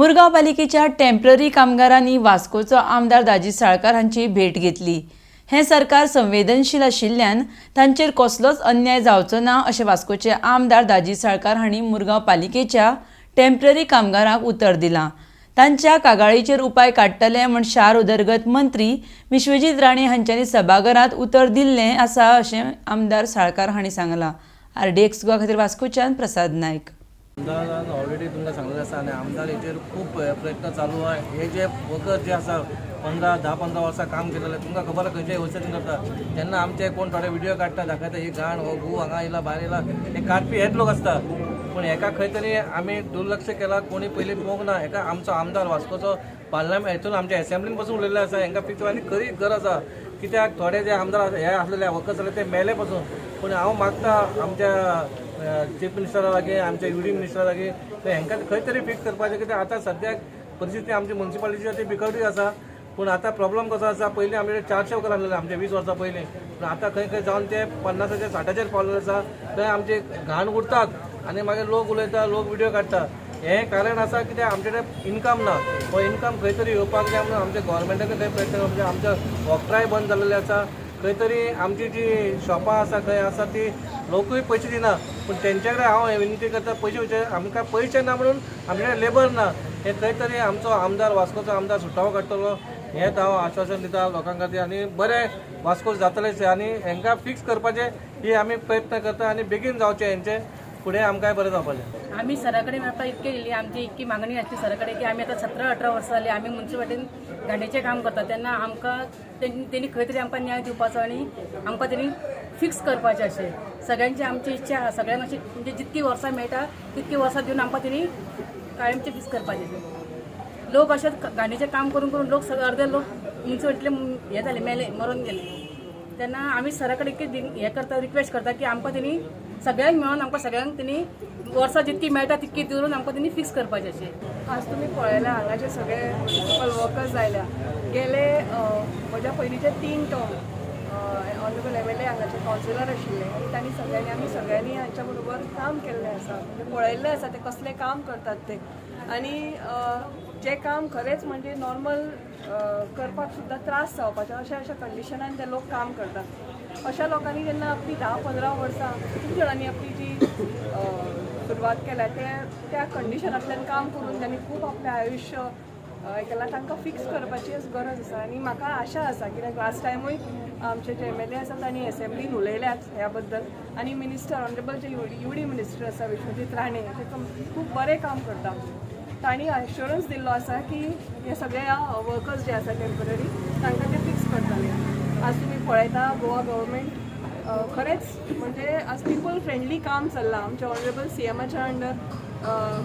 मुरगांव पालिकेच्या टेम्पररी कामगारांनी वास्कोचो आमदार दाजी साळकार हांची भेट घेतली. हें सरकार संवेदनशील आशिल्ल्यान तांचेर कसलोच अन्याय जावचो ना, अशें वास्कोचे आमदार दाजी साळकार हांणी मुरगांव पालिकेच्या टेम्पररी कामगारांक उतर दिलां. तांच्या कागाळीचेर उपाय काडटले म्हूण शार उदरगत मंत्री विश्वजीत राणे हांच्यांनी सभाघरांत उतर दिल्लें आसा, अशें आमदार साळकार हांणी सांगलां. आरडीएक्स गोवा खातीर वास्कोच्यान प्रसाद नायक. आमदारान ऑलरेडी तुमकां सांगलेलें आसा आनी आमदार हेचेर खूब प्रयत्न चालू आहा. हे जे वर्कर जे आसा, 15 10-15 वर्सां काम केलेलें, तुमकां खबर आहा खंयच्या वेवस्थेन करता. तेन्ना आमचे कोण थोडे व्हिडिओ काडटा, दाखयता, ही घाण, हो गू हांगा येयला, भायर येयला. हे काडपी हेच लोक आसता. पूण हेका खंय तरी आमी दुर्लक्ष केलां, कोणी पयलीं पळोवंक ना. हेका आमचो आमदार वास्कोचो पार्लमेंट हेतून आमच्या एसेंब्लीन पसून उलयल्ले आसा. हेंकां फिक्स आनी खरी गरज आसा, कित्याक थोडे जे आमदार हे आसलेले, वर्कर्स आसले, ते मेले पसून. पूण हांव मागता आमच्या चीफ मिनिस्टरा लागीं, आमच्या युडी मिनिस्टरा लागीं, ते हेंकां खंय तरी फिक्स करपाचें, कित्याक आतां सद्याक परिस्थिती आमची मुन्सिपालिटीची ती बिकटूय आसा. पूण आतां प्रॉब्लम कसो आसा, पयलीं आमचे 400 वर्कर आसलेले आमचे 20 वर्सां पयलीं, पूण आतां खंय खंय जावन ते 50चेर, 60चेर पावलेले आसा. थंय आमचे घाण उरतात आनी मागीर लोक उलयता, लोक व्हिडिओ काडटा. हें कारण आसा, कित्याक आमचे कडेन इन्कम ना. हो इन्कम खंय तरी येवपाक जाय म्हणून आमच्या गोवोरमेंटाक खंय प्रयत्न, म्हणजे आमच्या ऑक्ट्राय बंद जाल्लेले आसा. खंय तरी आमची जी शॉपां आसा, खंय आसा ती लोकूय पयशे दिना. पूण तेंच्या कडेन हांव विनंती करता, पयशे वयचे आमकां पयशे ना म्हणून आमचे कडेन लेबर ना. हे खंय तरी आमचो आमदार, वास्कोचो आमदार सुटावो काडटलो हेंच हांव आश्वासन दिता लोकां खातीर. आनी बरें वास्को जातलें आनी हेंकां फिक्स करपाचें ही आमी प्रयत्न करता आनी बेगीन जावचें हेंचें, फुडें आमकांय बरें जावपाचें. आमी सरा कडेन मेळपाक इतके येयली. आमची इतकी मागणी आसली सरा कडेन की आमी आतां 17-18 वर्सां जालीं आमी मुन्सिपालिटीन घाणीचें काम करता. तेन्ना आमकां तेणी खंय तरी आमकां न्याय दिवपाचो आनी आमकां तेणी फिक्स करपाचें अशें सगळ्यांची आमची इच्छा आसा. सगळ्यांक अशी म्हणजे जितकी वर्सां मेळटा तितकी वर्सां दिवन आमकां तेणी कायमचें फिक्स करपाचें. लोक अशेंच घाणीचें काम करून करून लोक सगळे, अर्दे लोक मुन्सिपालिटीतले हे जाले, मेले, मरून गेले. तेन्ना आमी सरा कडेन इतके हें करता, रिक्वेस्ट करता की आमकां तेणी सगळ्यांक मेळोन आमकां सगळ्यांक तेणी वर्सां जितकी मेळटा तितकी दिवन आमकां तेणी फिक्स करपाचें अशें. आज तुमी पळयला, हांगाचे सगळे म्युनिसिपल वर्कर्स आयल्या. गेले म्हज्या पयलींचे तीन टर्म ऑनरेबल एमएलए हांगाचे कावन्सिलर आशिल्ले आनी तांणी सगळ्यांनी, आमी सगळ्यांनी हांच्या बरोबर काम केल्लें आसा, म्हणजे पळयल्लें आसा ते कसलें काम करतात ते. आनी जें काम खरेंच म्हणजे नॉर्मल करपाक सुद्दां त्रास जावपाचे, अशा अशा कंडिशनान ते लोक काम करतात. अशा लोकांनी जेन्ना आपली 10-15 वर्सां, खूब जाणांनी आपली जी सुरवात केल्या, ते त्या कंडिशनांतल्यान काम करून त्यांनी खूब आपलें आयुश्य हें केलां. तांकां फिक्स करपाची गरज आसा. आनी म्हाका आशा आसा, कित्याक लास्ट टायमूय आमचे जे एमएलए आसा तांणी एसेंब्लीन उलयल्यात ह्या बद्दल आनी मिनिस्टर, ऑनरेबल जे युडी मिनिस्टर आसा विश्वजीत राणे, ते खूब बरें काम करता. तांणी एश्योरन्स दिल्लो आसा की हे सगळे वर्कर्स जे आसा टेंपररी, तांकां ते फिक्स करतले. आज तुमी पळयता, गोवा गव्हर्मेंट खरेंच म्हणजे आज पिपल फ्रेंडली काम चल्लां. आमच्या ऑनरेबल सीएमाच्या अंडर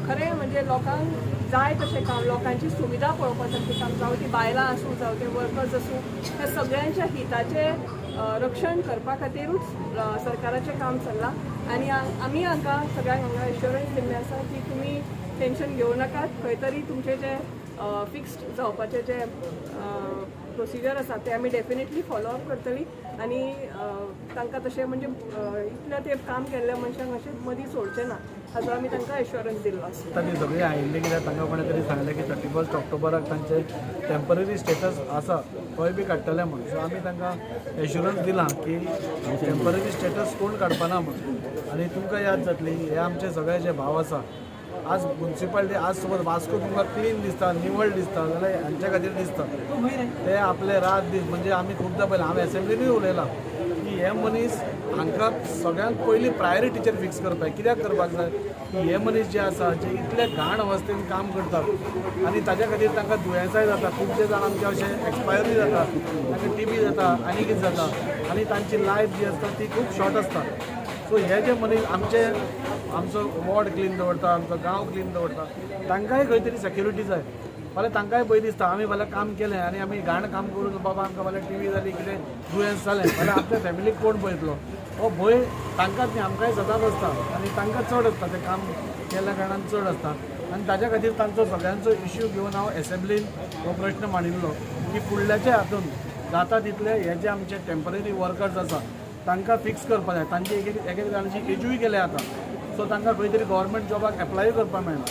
खरें म्हणजे लोकांक जाय तशें काम, लोकांची सुविधा पळोवपा सारकें काम, जावं ती बायलां आसूं, जावं ते वर्कर्स आसूं, ह्या सगळ्यांच्या हिताचें रक्षण करपा खातीरूच सरकाराचें काम चल्लां. आनी आमी हांकां सगळ्यांक हांगा एश्योरन्स दिल्लें आसा की तुमी टेंशन घेवं नाकात, खंय तरी तुमचें जें फिक्स्ड जावपाचें जें प्रोसिजर आसा तें आमी डेफिनेटली फॉलो अप करतली. आनी तांकां तशें म्हणजे इतलें तें काम केल्ल्या मनशांक अशें मदीं सोडचें ना, हाजो आमी तांकां एश्योरन्स दिल्लो आसा. तांणी सगळीं आयिल्ली, कित्याक तांकां कोणें तरी सांगलें की 31 ऑक्टोबराक तांचे टेंपररी स्टेटस आसा तोय बी काडटले म्हूण. सो आमी तांकां एश्युरन्स दिलां की टेंपररी स्टेटस कोण काडपाना म्हूण. आनी तुमकां याद जातली, हे आमचे सगळे जे भाव आसा, आज मुन्सिपालिटी, आज समज वास्को तुमकां क्लीन दिसता, निवळ दिसता जाल्यार हांच्या खातीर दिसता. ते आपले रात दीस, म्हणजे आमी खुबदां पळयलां, हांवें एसेंब्लिनूय उलयलां की हे मनीस, हांकां सगळ्यांत पयलीं प्रायोरिटीचेर फिक्स करपाक. कित्याक करपाक जाय की हे मनीस जे आसा, जे इतले घाण अवस्थेन काम करतात आनी ताच्या खातीर तांकां दुयेंसाय जाता. खुबशे जाण आमचे अशे एक्सपायरूय जाता, तांकां टीबी जाता आनी कितें जाता आनी तांची लायफ जी आसता ती खूब शॉर्ट आसता. सो हे जे मनीस आमचे, आमचो वॉर्ड क्लीन दवरता, आमचो गांव क्लीन दवरता, तांकांय खंय तरी सेक्युरिटी जाय. फाल्यां तांकांय भंय दिसता, आमी फाल्यां काम केलें आनी आमी घाण काम करून बाबा आमकां फाल्यां टीबी जाली, कितें दुयेंस जालें जाल्यार आपल्या फॅमिलीक कोण पळयतलो? हो भंय तांकांच न्ही, आमकांय सदांच आसता आनी तांकां चड आसता. तें काम केल्ल्या कारणान चड आसता. आनी ताच्या खातीर तांचो सगळ्यांचो इश्यू घेवन हांव एसेंब्लीन हो प्रश्न मांडिल्लो की फुडल्याच्या हातून जाता तितले हे जे आमचे टेंपररी वर्कर्स आसा तांकां फिक्स करपाक जाय. तांची एक एक एक एक जाणांची एजूय गेल्या आतां, सो तांकां खंय तरी गव्हर्मेंट जॉबाक एप्लाय करपाक मेळना.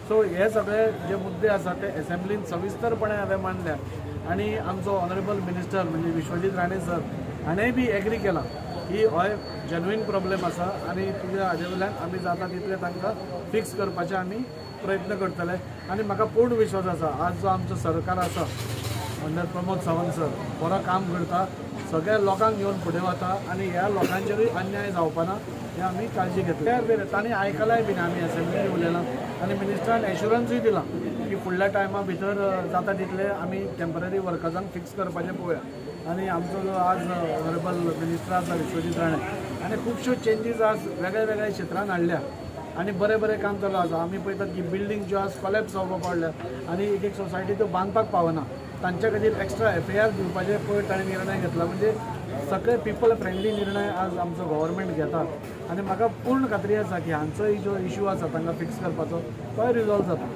सो सो हे सगळे जे मुद्दे आसा ते एसेंब्लीन सविस्तरपणे हांवें मांडल्या आनी आमचो ऑनरेबल मिनिस्टर म्हणजे विश्वजीत राणे सर हाणेंय बी एग्री केलां की होय जेन्युइन प्रॉब्लेम आसा आनी तुज्या हाजे वयल्यान आमी जाता तितले तांकां फिक्स करपाचे आमी प्रयत्न करतले. आनी म्हाका पूर्ण विश्वास आसा आज जो आमचो सरकार आसा अंडर प्रमोद सावंत सर बरो काम करता, सगळ्या लोकांक घेवन फुडें वता आनी ह्या लोकांचेरूय अन्याय जावपा ना हे आमी काळजी घेतली. बी तांणी आयकलाय बीन आमी एसेंब्लीन उलयलां आनी मिनिस्टरान एश्युरन्सूय दिलां की फुडल्या टायमा भितर जाता तितले आमी टेंपररी वर्कर्सांक फिक्स करपाचें पळोवया. आनी आमचो जो आज ऑनरेबल मिनिस्टर आसा विश्वजीत राणे आनी खुबश्यो चेंजीस आज वेगळ्या वेगळ्या क्षेत्रान हाडल्या आनी बरें बरें काम चालू आसा. आमी पळयतात की बिल्डींग ज्यो आज कोलॅप्स जावपाक पडल्या आनी एक एक सोसायटी त्यो बांदपाक पावना, तांच्या खातीर एक्स्ट्रा FAR दिवपाचे पयर ताणें निर्णय घेतला. म्हणजे सगळे पिपल फ्रेंडली निर्णय आज आमचो गव्हर्मेंट घेता आनी म्हाका पूर्ण खात्री आसा की हांचोय जो इशू आसा तांकां फिक्स करपाचो तोय रिजॉल्व जाता.